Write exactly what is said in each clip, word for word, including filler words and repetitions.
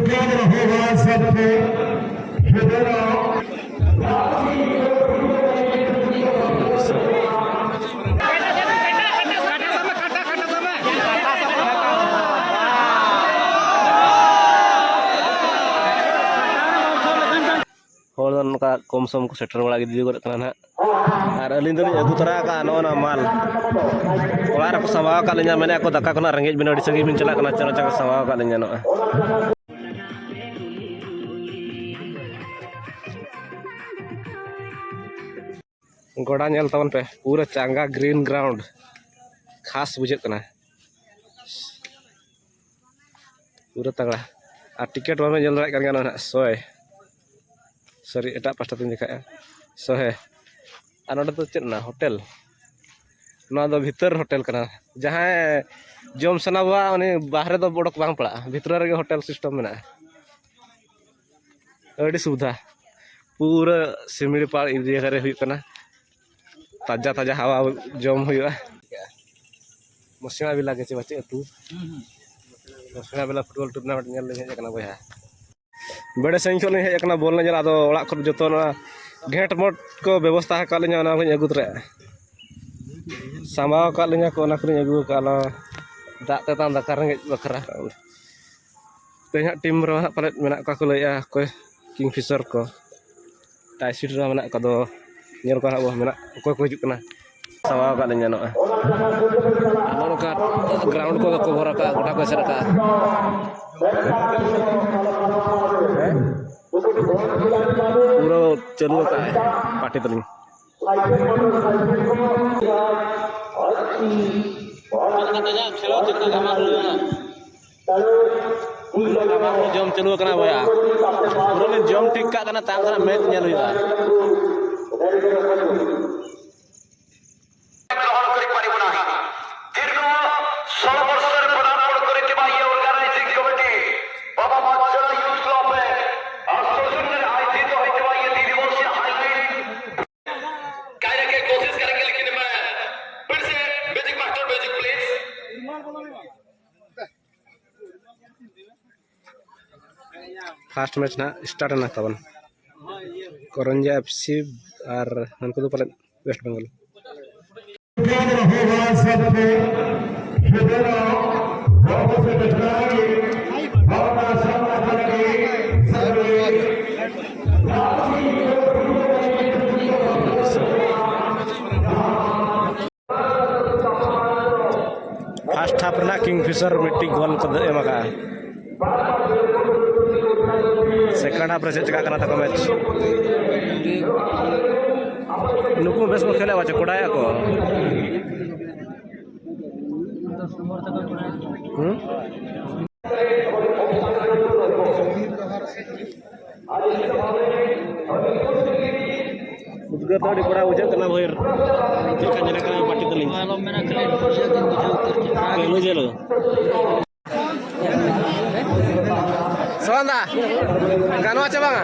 रहोगा सबको। ᱦᱚᱲ ᱫᱚ ᱱᱚᱝᱠᱟ ᱠᱚᱢ ᱥᱚᱢ ᱠᱚ ᱥᱮᱴᱮᱨ ᱵᱟᱲᱟ ᱤᱫᱤ ᱜᱚᱫ ᱠᱟᱱᱟ ᱱᱟᱦᱟᱜ᱾ ᱟᱨ ᱟᱹᱞᱤᱧ ᱫᱚᱞᱤᱧ ᱟᱹᱜᱩ ᱛᱚᱨᱟ ᱟᱠᱟᱫᱼᱟ ᱱᱚᱜᱼᱚ ᱱᱚᱣᱟ ᱢᱟᱞ᱾ ᱚᱲᱟᱜ ᱨᱮᱠᱚ ᱥᱟᱢᱵᱟᱣ ᱟᱠᱟᱫ ᱞᱤᱧᱟ, ᱢᱮᱱᱮᱫ ᱠᱚ, "ᱫᱟᱠᱟ ᱠᱷᱚᱱᱟᱜ ᱨᱮᱸᱜᱮᱡ ᱵᱮᱱᱟ, ᱟᱹᱰᱤ ᱥᱟᱺᱜᱤᱧ ᱵᱮᱱ ᱪᱟᱞᱟᱜ ᱠᱟᱱᱟ, ᱪᱚᱞᱚ ᱪᱚᱞᱚ ᱥᱟᱢᱵᱟᱣ ᱟᱠᱟᱫ ᱞᱤᱧᱟ ᱱᱚᱜᱼᱚᱭ᱾" ᱜᱚᱰᱟ ᱧᱮᱞ ᱛᱟᱵᱚᱱ ᱯᱮ, ᱯᱩᱨᱟᱹ ᱪᱟᱸᱜᱟ green ground, ᱜᱷᱟᱥ ᱵᱩᱡᱷᱟᱹᱜ ᱠᱟᱱᱟ᱾ ᱯᱩᱨᱟᱹ ᱛᱟᱜᱲᱟ᱾ ᱟᱨ ᱴᱤᱠᱤᱴ ᱵᱟᱵᱮᱱ ᱧᱮᱞ ᱫᱟᱲᱮᱭᱟᱜ ᱠᱟᱱ ᱜᱮᱭᱟ, ᱱᱚᱣᱟ ᱱᱟᱦᱟᱜ ᱥᱚᱭ᱾ ᱥᱚᱨᱤ, ᱮᱴᱟᱜ ᱯᱟᱥᱴᱟ ᱛᱮᱧ ᱫᱮᱠᱷᱟᱜᱼᱟ᱾ ᱥᱚᱦᱮ᱾ ᱟᱨ ᱱᱚᱰᱮ ᱫᱚ ᱪᱮᱫ ᱢᱮᱱᱟᱜᱼᱟ? ᱦᱳᱴᱮᱞ᱾ ᱱᱚᱣᱟ ᱫᱚ ᱵᱷᱤᱛᱟᱹᱨ ᱦᱳᱴᱮᱞ ᱠᱟᱱᱟ᱾ ᱡᱟᱦᱟᱸᱭ ᱡᱚᱢ ᱥᱟᱱᱟ ᱵᱚᱣᱟ, ᱩᱱᱤ ᱵᱟᱦᱨᱮ ᱫᱚ ᱚᱰᱚᱠ ᱵᱟᱝ ᱯᱟᱲᱟᱜᱼᱟ, ᱵᱷᱤᱛᱨᱤ ᱨᱮᱜᱮ ᱦᱳᱴᱮᱞ ᱥᱤᱥᱴᱮᱢ ᱢᱮᱱᱟᱜᱼᱟ᱾ ᱟᱹᱰᱤ ᱥᱩᱵᱤᱫᱷᱟ᱾ ᱯᱩᱨᱟᱹ ᱥᱤᱢᱲᱤᱯᱟᱲ ᱮᱨᱤᱭᱟ ᱨᱮ ᱦᱩᱭᱩᱜ ᱠᱟᱱᱟ᱾ ᱛᱟᱡᱟ ᱛᱟᱡᱟ ᱦᱟᱣᱟ ᱡᱚᱢ ᱦᱩᱭᱩᱜᱼᱟ᱾ ᱢᱚᱥᱤᱱᱟ ᱵᱮᱞᱟ ᱜᱮ ᱪᱮ ᱵᱟᱪᱮ ᱟᱹᱛᱩ? ᱢᱚᱥᱤᱱᱟ ᱵᱮᱞᱟ ᱯᱷᱩᱴᱵᱚᱞ ᱴᱩᱨᱱᱟᱢᱮᱱᱴ ᱧᱮᱞ ᱞᱤᱧ ᱦᱮᱡ ᱟᱠᱟᱱᱟ ᱵᱚᱭᱦᱟ᱾ ᱵᱮᱲᱮ ᱥᱮᱱ ᱠᱷᱚᱱ ᱞᱤᱧ ᱦᱮᱡ ᱟᱠᱟᱱᱟ ᱵᱚᱞ ᱧᱮᱧᱮᱞ, ᱟᱫᱚ ᱚᱲᱟᱜ ᱠᱷᱚᱱ ᱡᱚᱛᱚ ᱱᱚᱣᱟ ᱜᱷᱮᱸᱴ ᱢᱚᱴ ᱠᱚ ᱵᱮᱵᱚᱥᱛᱷᱟ ᱟᱠᱟᱫ ᱞᱤᱧᱟ, ᱚᱱᱟ ᱞᱤᱧ ᱟᱹᱜᱩ ᱛᱚᱨᱟᱭᱟ᱾ ᱥᱟᱢᱵᱟᱣ ᱟᱠᱟᱫ ᱞᱤᱧᱟ ᱠᱚ, ᱚᱱᱟ ᱠᱚᱞᱤᱧ ᱟᱹᱜᱩ ᱟᱠᱟᱫᱼᱟ, ᱟᱞᱚ ᱫᱟᱜ ᱛᱮᱛᱟᱝ ᱫᱟᱠᱟ ᱨᱮᱸᱜᱮᱡ ᱵᱟᱠᱷᱨᱟ᱾ ᱛᱮᱦᱮᱧ ᱦᱟᱸᱜ ᱴᱤᱢ ᱨᱮ ᱦᱟᱸᱜ ᱯᱟᱞᱮᱫ ᱢᱮᱱᱟᱜ ᱠᱚᱣᱟ ᱠᱚ ᱞᱟᱹᱭᱮᱜᱼᱟ, ᱚᱠᱚᱭ ᱠᱤᱝ ᱯᱷᱤᱥᱟᱨ ᱠᱚ᱾ ᱴᱟᱭ ᱥᱤᱴ ᱨᱮ ᱢᱮᱱᱟᱜ ᱠᱚᱣᱟ, ᱟᱫᱚ ᱧᱮᱞ ᱠᱚᱣᱟ ᱦᱟᱸᱜ ᱵᱚ ᱢᱮᱱᱟᱜ, ᱚᱠᱚᱭ ᱠᱚ ᱦᱤᱡᱩᱜ ᱠᱟᱱᱟ᱾ ᱥᱟᱢᱵᱟᱣ ᱟᱠᱟᱫ ᱞᱤᱧᱟ ᱱᱚᱜᱼᱚᱭ᱾ ᱟᱨ ᱱᱚᱜᱼᱚ ᱱᱚᱝᱠᱟ ᱜᱨᱟᱣᱩᱱᱰ ᱠᱚ ᱠᱚᱵᱷᱚᱨ ᱟᱠᱟᱫᱼᱟ, ᱜᱚᱴᱟ ᱠᱚ ᱮᱥᱮᱫ ᱟᱠᱟᱫᱼᱟ᱾ ᱯᱩᱨᱟᱹ ᱪᱟᱹᱞᱩ ᱟᱠᱟᱫᱼᱟᱭ ᱯᱟᱨᱴᱤ ᱛᱟᱹᱞᱤᱧ᱾ ᱠᱷᱮᱞᱳᱰ ᱪᱮᱫ ᱞᱮᱠᱟ ᱫᱷᱟᱢᱟᱠᱟ ᱦᱩᱭᱩᱜᱼᱟ? ᱡᱚᱢ ᱪᱟᱹᱞᱩ ᱟᱠᱟᱱᱟ ᱵᱚᱭᱦᱟ, ᱯᱩᱨᱟᱹ ᱞᱤᱧ ᱡᱚᱢ ᱴᱷᱤᱠ ᱠᱟᱜ ᱠᱟᱱᱟ, ᱛᱟᱭᱚᱢ ᱥᱮᱱᱟᱜ ᱢᱮᱪ ᱧᱮᱞ ᱦᱩᱭᱩᱜᱼᱟ᱾ ଗ୍ರಹಣ କରିପାରିବୁ ନାହିଁ। ଦୀର୍ଘ ଷୋହଳ ବର୍ଷରେ ପଦାର୍ପଣ କରିଥିବା ଇଏ ଅର୍ଗାନାଇଜିଂ କମିଟି ବାବା ମାଝେରା ୟୁଥ୍ କ୍ଲବରେ ଆସୋସିଏସନରେ ଆୟୋଜିତ ହୋଇଥିବା ଇଏ ଦି ଦିବସୀୟ ହାଇଲାଇଟ୍ କାହିଁକି କୋସିସ କରେंगे, लेकिन मैं फिर से music master, music please. first match ᱱᱟᱦᱟᱜ start ᱮᱱᱟ ᱛᱟᱵᱚᱱ᱾ ᱠᱚᱨᱚᱱᱡᱟ FC ᱟᱨ ᱦᱟᱱᱠᱩ ᱫᱚ ᱯᱟᱞᱮᱫ West Bengal᱾ First half ᱨᱮᱱᱟᱜ Kingfisher ᱢᱤᱫᱴᱤᱡ ᱜᱳᱞ ᱠᱚ ᱮᱢ ᱟᱠᱟᱫᱼᱟ᱾ Second half ᱨᱮ ᱪᱮᱫ ᱪᱮᱠᱟᱜ ᱠᱟᱱᱟ ᱛᱟᱠᱚ ᱢᱮᱪ᱾ ᱱᱩᱠᱩ ᱵᱮᱥ ᱠᱚ ᱠᱷᱮᱞᱟ ᱵᱟᱪᱚ ᱠᱚᱰᱟᱭᱟ ᱠᱚ᱾ ᱦᱩᱸ? ᱩᱫᱽᱜᱟᱹᱨ ᱫᱚ ᱟᱹᱰᱤ ᱠᱚᱲᱟ ᱵᱩᱡᱷᱟᱹᱜ ᱠᱟᱱᱟ ᱵᱷᱟᱹᱭ᱾ ᱪᱮᱫ ᱞᱮᱠᱟ ᱧᱮᱞᱚᱜ ᱠᱟᱱᱟ ᱯᱟᱴᱤ ᱛᱟᱹᱞᱤᱧ? ᱟᱞᱚᱢ ᱢᱮᱱᱟ, ᱠᱷᱟᱹᱞᱤ ᱵᱩᱡᱷᱟᱹᱣ ᱜᱤᱧ ᱵᱩᱡᱷᱟᱹᱣ ᱩᱛᱟᱹᱨ ᱠᱮᱫᱟ᱾ ᱠᱟᱹᱞᱩ ᱡᱮᱞᱳ᱾ ᱥᱚᱣᱟᱱ ᱫᱟ, ᱜᱟᱱᱚᱜᱼᱟ ᱪᱮ ᱵᱟᱝᱟ?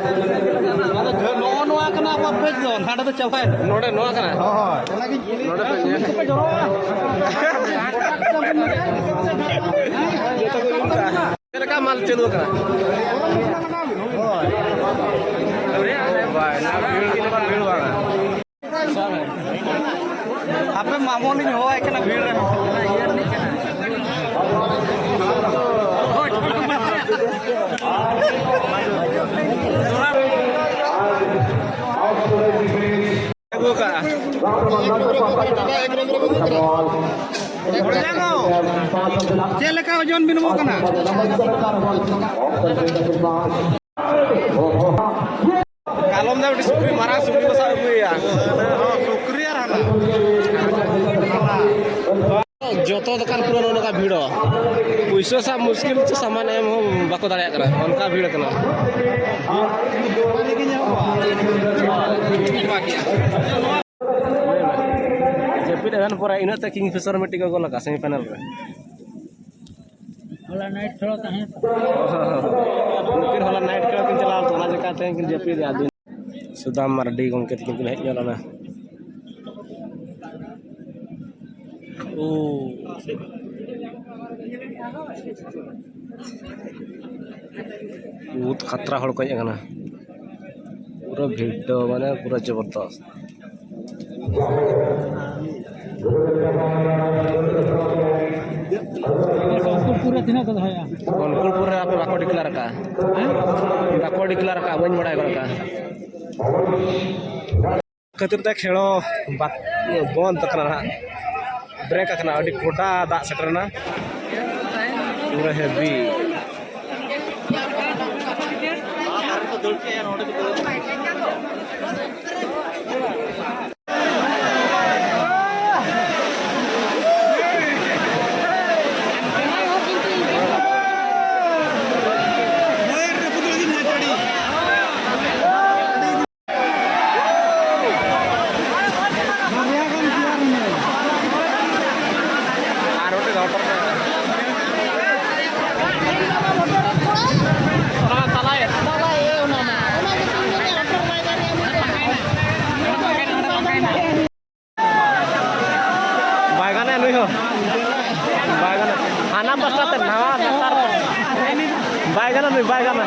ᱟᱫᱚ ᱱᱚᱜᱼᱚ ᱱᱚᱣᱟ ᱠᱟᱱᱟ ᱟᱵᱚᱣᱟᱜ ᱯᱮᱡᱽ ᱫᱚ, ᱦᱟᱸᱰᱮ ᱫᱚ ᱪᱟᱵᱟᱭᱮᱱᱟ᱾ ᱱᱚᱰᱮ ᱱᱚᱣᱟ ᱠᱟᱱᱟ? ᱦᱳᱭ, ᱚᱱᱟᱜᱤᱧ ᱱᱚᱰᱮ ᱯᱮ ᱧᱮᱞ᱾ ᱥᱩᱱᱩᱢ ᱠᱚᱯᱮ ᱡᱚᱨᱚᱣᱟ᱾ ᱪᱮᱫ ᱞᱮᱠᱟ ᱢᱟᱞ ᱪᱟᱹᱞᱩ ᱟᱠᱟᱱᱟ? ᱦᱳᱭ᱾ ᱵᱟᱭ, ᱱᱚᱣᱟ ᱵᱷᱤᱲ ᱜᱮ ᱱᱚᱣᱟ ᱵᱷᱤᱲ ᱵᱟᱝᱟ᱾ ᱟᱯᱮ ᱢᱟᱢᱚ ᱞᱤᱧ ᱦᱚᱦᱚᱣᱟᱭ ᱠᱟᱱᱟ ᱵᱷᱤᱲ ᱨᱮ᱾ ᱟᱹᱜᱩ ᱠᱟᱜᱼᱟ᱾ ᱪᱮᱫ ᱞᱮᱠᱟ ᱳᱡᱚᱱ ᱵᱤᱱ ᱮᱢᱚᱜ ᱠᱟᱱᱟ? ᱠᱟᱞᱚᱢ ᱫᱟ ᱢᱤᱫᱴᱤᱡ ᱥᱩᱠᱨᱤ, ᱢᱟᱨᱟᱝ ᱥᱩᱠᱨᱤ ᱠᱚ ᱥᱟᱵ ᱟᱹᱜᱩᱭᱮᱭᱟ᱾ ᱥᱩᱠᱨᱤ ᱟᱨ ᱦᱟᱱᱟ᱾ ᱡᱚᱛᱚ ᱫᱚᱠᱟᱱ ᱯᱩᱨᱟᱹ ᱱᱚᱜᱼᱚ ᱱᱚᱝᱠᱟ ᱵᱷᱤᱲᱚᱜᱼᱟ᱾ ᱯᱩᱭᱥᱟᱹ ᱥᱟᱵ ᱢᱩᱥᱠᱤᱞ, ᱪᱮ ᱥᱟᱢᱟᱱ ᱮᱢ ᱦᱚᱸ ᱵᱟᱠᱚ ᱫᱟᱲᱮᱭᱟᱜ ᱠᱟᱱᱟ, ᱚᱱᱠᱟ ᱵᱷᱤᱲ ᱠᱟᱱᱟ᱾ ᱡᱟᱹᱯᱤᱫ ᱮᱵᱷᱮᱱ ᱯᱚᱨᱮ ᱤᱱᱟᱹᱜ ᱛᱮ Kingfisher ᱢᱤᱫᱴᱤᱡ ᱠᱚ ᱜᱳᱞ ᱟᱠᱟᱫ semi final ᱨᱮ᱾ ᱦᱚᱞᱟ night ᱠᱷᱮᱞ ᱛᱟᱦᱮᱸ ᱠᱟᱱᱟ᱾ ᱱᱩᱠᱤᱱ ᱦᱚᱞᱟ night ᱠᱷᱮᱞ ᱠᱤᱱ ᱪᱟᱞᱟᱣ ᱞᱮᱱᱟ, ᱚᱱᱟ ᱡᱟᱭᱜᱟ ᱛᱮ ᱠᱤᱱ ᱡᱟᱹᱯᱤᱫ ᱮᱫᱟ᱾ ᱥᱩᱫᱟᱢ ᱢᱟᱨᱰᱤ ᱜᱚᱢᱠᱮ ᱛᱟᱹᱠᱤᱱ ᱠᱤᱱ ᱦᱮᱡ ᱧᱚᱜ ᱞᱮᱱᱟ᱾ ᱳ᱾ ᱵᱚᱦᱩᱛ ᱠᱷᱟᱛᱨᱟ ᱦᱚᱲ ᱠᱚ ᱦᱮᱡ ᱟᱠᱟᱱᱟ᱾ ᱯᱩᱨᱟᱹ ᱵᱷᱤᱲ ᱫᱚ ᱢᱟᱱᱮ ᱯᱩᱨᱟᱹ ᱡᱚᱵᱚᱨᱫᱚᱥᱛ᱾ ᱚᱝᱠᱩᱨᱯᱩᱨ ᱨᱮ ᱛᱤᱱᱟᱹᱜ ᱠᱚ ᱫᱚᱦᱚᱭᱟ? ᱚᱝᱠᱩᱨᱯᱩᱨ ᱨᱮ ᱟᱯᱮ ᱵᱟᱠᱚ declare ᱟᱠᱟᱫᱼᱟ? ᱦᱮᱸ? ᱵᱟᱠᱚ declare ᱟᱠᱟᱫᱼᱟ, ᱵᱟᱹᱧ ᱵᱟᱲᱟᱭ ᱜᱚᱫ ᱟᱠᱟᱫᱼᱟ᱾ ᱠᱷᱟᱹᱛᱤᱨ ᱛᱮ ᱠᱷᱮᱞ ᱦᱚᱸ ᱵᱟᱫ-, ᱵᱚᱱᱫ ᱟᱠᱟᱱᱟ ᱱᱟᱦᱟᱜ, break ᱟᱠᱟᱱᱟ᱾ ᱟᱹᱰᱤ ᱠᱚᱰᱟ ᱫᱟᱜ ᱥᱮᱴᱮᱨ ᱮᱱᱟ, ᱯᱩᱨᱟᱹ heavy᱾ ᱵᱟᱭ ᱜᱟᱱᱟ ᱱᱩᱭ ᱦᱚᱸ᱾ ᱵᱟᱭ ᱜᱟᱱᱟ᱾ ᱦᱟᱱᱟ ᱯᱟᱥᱴᱟ ᱛᱮ ᱱᱟᱣᱟ ᱞᱟᱛᱟᱨ ᱯᱟᱥᱴᱟ᱾ ᱵᱟᱭ ᱜᱟᱱᱟ ᱱᱩᱭ, ᱵᱟᱭ ᱜᱟᱱᱟ᱾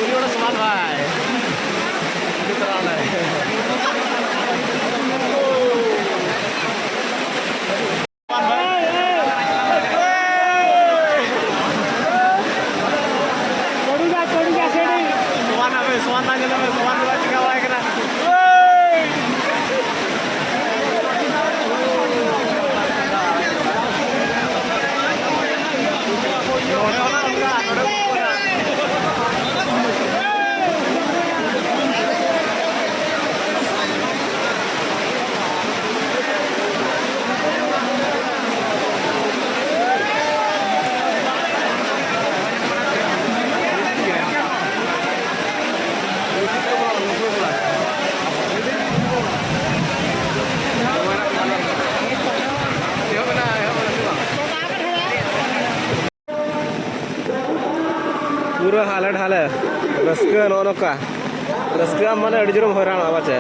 ᱩᱱᱤ ᱚᱸᱰᱮ ᱥᱚᱢᱟᱱ ᱵᱷᱟᱭ᱾ ᱩᱱᱤ ᱛᱚᱨᱟ ᱚᱸᱰᱮ᱾ ᱥᱚᱢᱟᱱ ᱵᱷᱟᱭ᱾ ᱪᱚᱲᱩᱡᱟ, ᱪᱚᱲᱩᱡᱟ, ᱥᱮᱰᱤ᱾ ᱥᱚᱢᱟᱱ ᱯᱩᱨᱟᱹ ᱦᱟᱞᱮ ᱰᱷᱟᱞᱮ ᱨᱟᱹᱥᱠᱟᱹ, ᱱᱚᱜᱼᱚ ᱱᱚᱝᱠᱟ ᱨᱟᱹᱥᱠᱟᱹ ᱟᱢ ᱢᱟᱱᱮ ᱟᱹᱰᱤ ᱡᱳᱨᱮᱢ ᱦᱚᱭᱨᱟᱱᱚᱜᱼᱟ ᱯᱟᱪᱮ᱾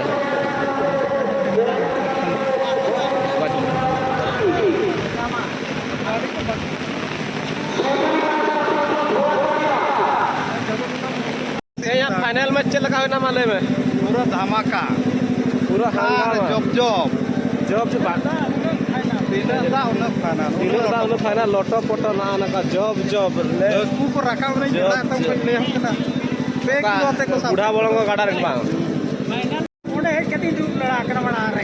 ᱛᱮᱦᱮᱧᱟᱜ final match ᱪᱮᱫ ᱞᱮᱠᱟ ᱦᱩᱭᱱᱟ, ᱢᱟ ᱞᱟᱹᱭ ᱢᱮ? ᱯᱩᱨᱟᱹ ᱫᱷᱟᱢᱟᱠᱟ᱾ ᱯᱩᱨᱟᱹ ᱟᱨ ᱦᱟᱝᱜᱟᱢᱟ᱾ ᱡᱚᱵ ᱡᱚᱵ᱾ ᱡᱚᱵ ᱪᱮ ᱵᱟᱝ? ᱛᱤᱱᱟᱹᱜ ᱫᱟᱜ ᱩᱱᱟᱹᱜ final᱾ ᱛᱤᱱᱟᱹᱜ ᱫᱟᱜ ᱩᱱᱟᱹᱜ final, ᱞᱚᱴᱚ ᱯᱚᱴᱚ ᱱᱟ ᱱᱚᱝᱠᱟ ᱡᱚᱵ ᱡᱚᱵ ᱞᱮ᱾ ᱦᱟᱹᱠᱩ ᱠᱚ ᱨᱟᱠᱟᱵ ᱮᱱᱟ, ᱡᱚᱵ ᱪᱮᱫᱟᱜ ᱛᱚ ᱡᱚᱵ᱾ ᱞᱟᱹᱭᱟᱢ ᱠᱟᱱᱟ᱾ ᱯᱮ ᱚᱠᱟ ᱠᱤᱞᱳ ᱛᱮ ᱠᱚ ᱥᱟᱵ ᱵᱩᱰᱷᱟ ᱵᱚᱲᱚᱝᱜᱚ ᱜᱟᱰᱟ ᱨᱮ ᱵᱟᱝ? ᱚᱸᱰᱮ ᱦᱮᱡ ᱠᱟᱛᱮᱧ ᱫᱩᱲᱩᱵ ᱞᱮᱱᱟ ᱟᱠᱟᱱᱟ ᱢᱟᱲᱟᱝ ᱨᱮ᱾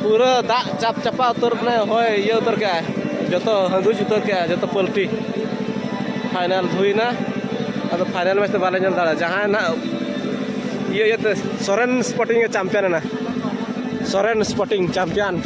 ᱯᱩᱨᱟᱹ ᱫᱟᱜ ᱪᱟᱯ ᱪᱟᱯᱟ ᱩᱛᱟᱹᱨ ᱠᱟᱱᱟ, ᱦᱚᱭ ᱤᱭᱟᱹ ᱩᱛᱟᱹᱨ ᱠᱮᱜᱼᱟ, ᱡᱚᱛᱚ ᱦᱟᱹᱜᱩᱡ ᱩᱛᱟᱹᱨ ᱠᱮᱜᱼᱟ, ᱡᱚᱛᱚ ᱯᱟᱹᱞᱴᱤ᱾ Final ᱦᱩᱭᱱᱟ, ᱟᱫᱚ final match ᱫᱚ ᱵᱟᱞᱮ ᱧᱮᱞ ᱫᱟᱲᱮᱭᱟᱜᱼᱟ᱾ ᱡᱟᱦᱟᱸᱭ ᱱᱟᱜ ᱤᱭᱟᱹ ᱤᱭᱟᱹᱛᱮ ᱥᱚᱨᱮᱱ Sporting ᱮ champion ᱮᱱᱟ, ᱥᱚᱨᱮᱱ Sporting champion᱾